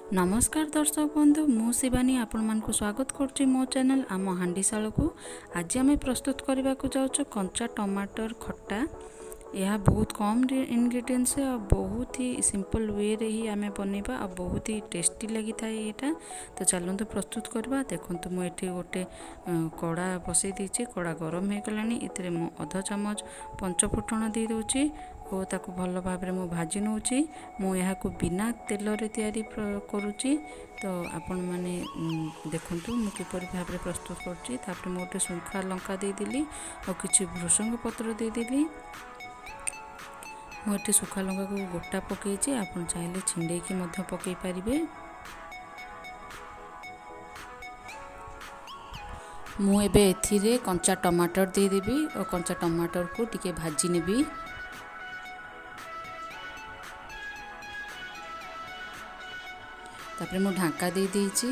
ନମସ୍କାର ଦର୍ଶକ ବନ୍ଧୁ, ମୁଁ ଶିବାନୀ ଆପଣମାନଙ୍କୁ ସ୍ୱାଗତ କରୁଛି ମୋ ଚ୍ୟାନେଲ୍ ଆମ ହାଣ୍ଡିଶାଳକୁ। ଆଜି ଆମେ ପ୍ରସ୍ତୁତ କରିବାକୁ ଯାଉଛୁ କଞ୍ଚା ଟମାଟର ଖଟା। ଏହା ବହୁତ କମ୍ ଇନଗ୍ରିଡ଼ିଏଣ୍ଟସ୍ ଆଉ ବହୁତ ହି ସିମ୍ପଲ୍ ୱେରେ ହିଁ ଆମେ ବନେଇବା ଆଉ ବହୁତ ହି ଟେଷ୍ଟି ଲାଗିଥାଏ ଏଇଟା। ତ ଚାଲନ୍ତୁ ପ୍ରସ୍ତୁତ କରିବା। ଦେଖନ୍ତୁ, ମୁଁ ଏଠି ଗୋଟେ କଡ଼ା ବସେଇ ଦେଇଛି। କଡ଼ା ଗରମ ହେଇଗଲାଣି। ଏଥିରେ ମୁଁ ଅଧ ଚାମଚ ପଞ୍ଚଫୁଟଣ ଦେଇଦେଉଛି ଓ ତାକୁ ଭଲ ଭାବରେ ମୁଁ ଭାଜି ନେଉଛି। ମୁଁ ଏହାକୁ ବିନା ତେଲରେ ତିଆରି କରୁଛି, ତ ଆପଣମାନେ ଦେଖନ୍ତୁ ମୁଁ କିପରି ଭାବରେ ପ୍ରସ୍ତୁତ କରୁଛି। ତାପରେ ମୁଁ ଗୋଟେ ଶୁଖା ଲଙ୍କା ଦେଇଦେଲି ଆଉ କିଛି ଭୃସଙ୍ଗ ପତ୍ର ଦେଇଦେଲି। ମୁଁ ଏଠି ଶୁଖା ଲଙ୍କାକୁ ଗୋଟା ପକାଇଛି, ଆପଣ ଚାହିଁଲେ ଛିଣ୍ଡେଇକି ମଧ୍ୟ ପକାଇ ପାରିବେ। ମୁଁ ଏବେ ଏଥିରେ କଞ୍ଚା ଟମାଟର ଦେଇଦେବି ଓ କଞ୍ଚା ଟମାଟରକୁ ଟିକେ ଭାଜି ନେବି। ତାପରେ ମୁଁ ଢାଙ୍କା ଦେଇଦେଇଛି।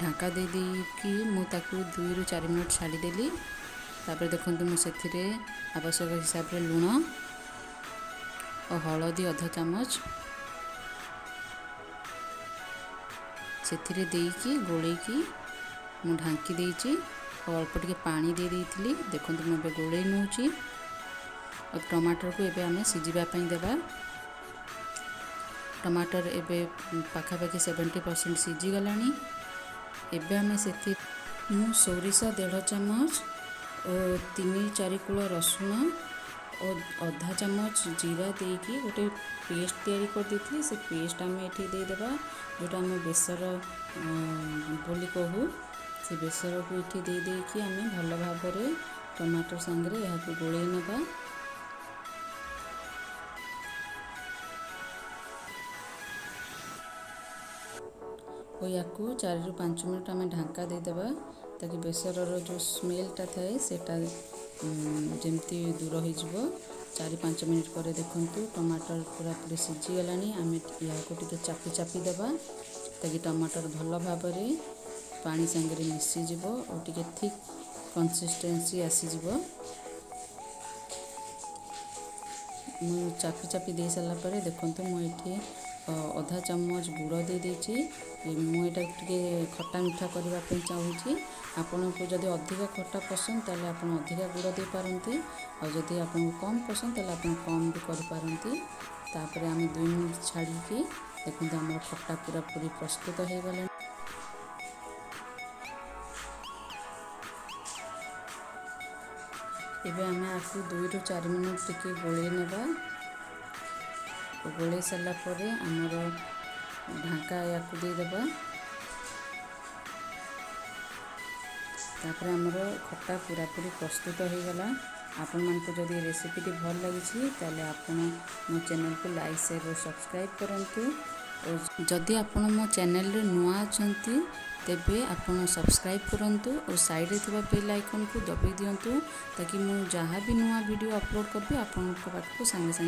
ଢାଙ୍କା ଦେଇ ଦେଇକି ମୁଁ ତାକୁ 2ରୁ 4 ମିନିଟ୍ ଛାଡ଼ିଦେଲି। ତାପରେ ଦେଖନ୍ତୁ, ମୁଁ ସେଥିରେ ଆବଶ୍ୟକ ହିସାବରେ ଲୁଣ ଓ ହଳଦୀ ଅଧ ଚାମଚ ସେଥିରେ ଦେଇକି ଗୋଳେଇକି ମୁଁ ଢାଙ୍କି ଦେଇଛି ଓ ଅଳ୍ପ ଟିକେ ପାଣି ଦେଇ ଦେଇଥିଲି। ଦେଖନ୍ତୁ, ମୁଁ ଏବେ ଗୋଳେଇ ନେଉଛି ଆଉ ଟମାଟରକୁ ଏବେ ଆମେ ସିଝିବା ପାଇଁ ଦେବା। ଟମାଟର ଏବେ ପାଖାପାଖି 70% ସିଝିଗଲାଣି। ଏବେ ଆମେ ସେଥି ମୁଁ ସୋରିଷ ଦେଢ଼ ଚାମଚ ଓ 3-4 କୁଳ ରସୁଣ ଓ ଅଧା ଚାମଚ ଜିରା ଦେଇକି ଗୋଟେ ପେଷ୍ଟ ତିଆରି କରିଦେଇଥିଲି। ସେ ପେଷ୍ଟ ଆମେ ଏଠି ଦେଇଦେବା, ଯେଉଁଟା ଆମେ ବେସର ବୋଲି କହୁ। ସେ ବେସରକୁ ଏଠି ଦେଇ ଦେଇକି ଆମେ ଭଲ ଭାବରେ ଟମାଟର ସାଙ୍ଗରେ ଏହାକୁ ଗୋଳେଇ ନେବା ଓ ୟାକୁ 4ରୁ 5 ମିନିଟ୍ ଆମେ ଢାଙ୍କା ଦେଇଦେବା, ତାକି ବେସରର ଯେଉଁ ସ୍ମେଲଟା ଥାଏ ସେଇଟା ଯେମିତି ଦୂର ହେଇଯିବ। 4-5 ମିନିଟ୍ ପରେ ଦେଖନ୍ତୁ, ଟମାଟର ପୁରାପୁରି ସିଝିଗଲାଣି। ଆମେ ଏହାକୁ ଟିକେ ଚାପି ଚାପି ଦେବା, ତାକି ଟମାଟର ଭଲ ଭାବରେ ପାଣି ସାଙ୍ଗରେ ମିଶିଯିବ ଓ ଟିକେ ଥିକ୍ କନସିଷ୍ଟେନ୍ସି ଆସିଯିବ। ମୁଁ ଚାପି ଚାପି ଦେଇ ସାରିଲା ପରେ ଦେଖନ୍ତୁ, ମୁଁ ଏଠି ଅଧା ଚାମଚ ଗୁଡ଼ ଦେଇଦେଇଛି। ମୁଁ ଏଇଟା ଟିକେ ଖଟା ମିଠା କରିବା ପାଇଁ ଚାହୁଁଛି। ଆପଣଙ୍କୁ ଯଦି ଅଧିକା ଖଟା ପସନ୍ଦ, ତାହେଲେ ଆପଣ ଅଧିକା ଗୁଡ଼ ଦେଇପାରନ୍ତି, ଆଉ ଯଦି ଆପଣଙ୍କୁ କମ୍ ପସନ୍ଦ, ତାହେଲେ ଆପଣ କମ୍ ବି କରିପାରନ୍ତି। ତାପରେ ଆମେ 2 ମିନିଟ୍ ଛାଡ଼ିକି ଦେଖନ୍ତୁ, ଆମର ଖଟା ପୁରାପୁରି ପ୍ରସ୍ତୁତ ହେଇଗଲାଣି। ଏବେ ଆମେ ଆକୁ 2ରୁ 4 ମିନିଟ୍ ଟିକେ ଗୋଳେଇ ନେବା। ଗୋଳେଇ ସାରିଲା ପରେ ଆମର ଢାଙ୍କା ୟାକୁ ଦେଇଦେବା। ତାପରେ ଆମର ଖଟା ପୁରାପୁରି ପ୍ରସ୍ତୁତ ହେଇଗଲା। ଆପଣମାନଙ୍କୁ ଯଦି ଏ ରେସିପିଟି ଭଲ ଲାଗିଛି, ତାହେଲେ ଆପଣ ମୋ ଚ୍ୟାନେଲକୁ ଲାଇକ୍, ସେୟାର ଓ ସବସ୍କ୍ରାଇବ୍ କରନ୍ତୁ। ଓ ଯଦି ଆପଣ ମୋ ଚ୍ୟାନେଲରେ ନୂଆ ଅଛନ୍ତି, ତେବେ ଆପଣ ସବସ୍କ୍ରାଇବ୍ କରନ୍ତୁ ଓ ସାଇଡ଼୍ରେ ଥିବା ବେଲ୍ ଆଇକନ୍କୁ ଦବାଇ ଦିଅନ୍ତୁ, ତାକି ମୁଁ ଯାହା ବି ନୂଆ ଭିଡ଼ିଓ ଅପଲୋଡ଼ କରିବି, ଆପଣଙ୍କ ପାଖକୁ ସାଙ୍ଗେ ସାଙ୍ଗେ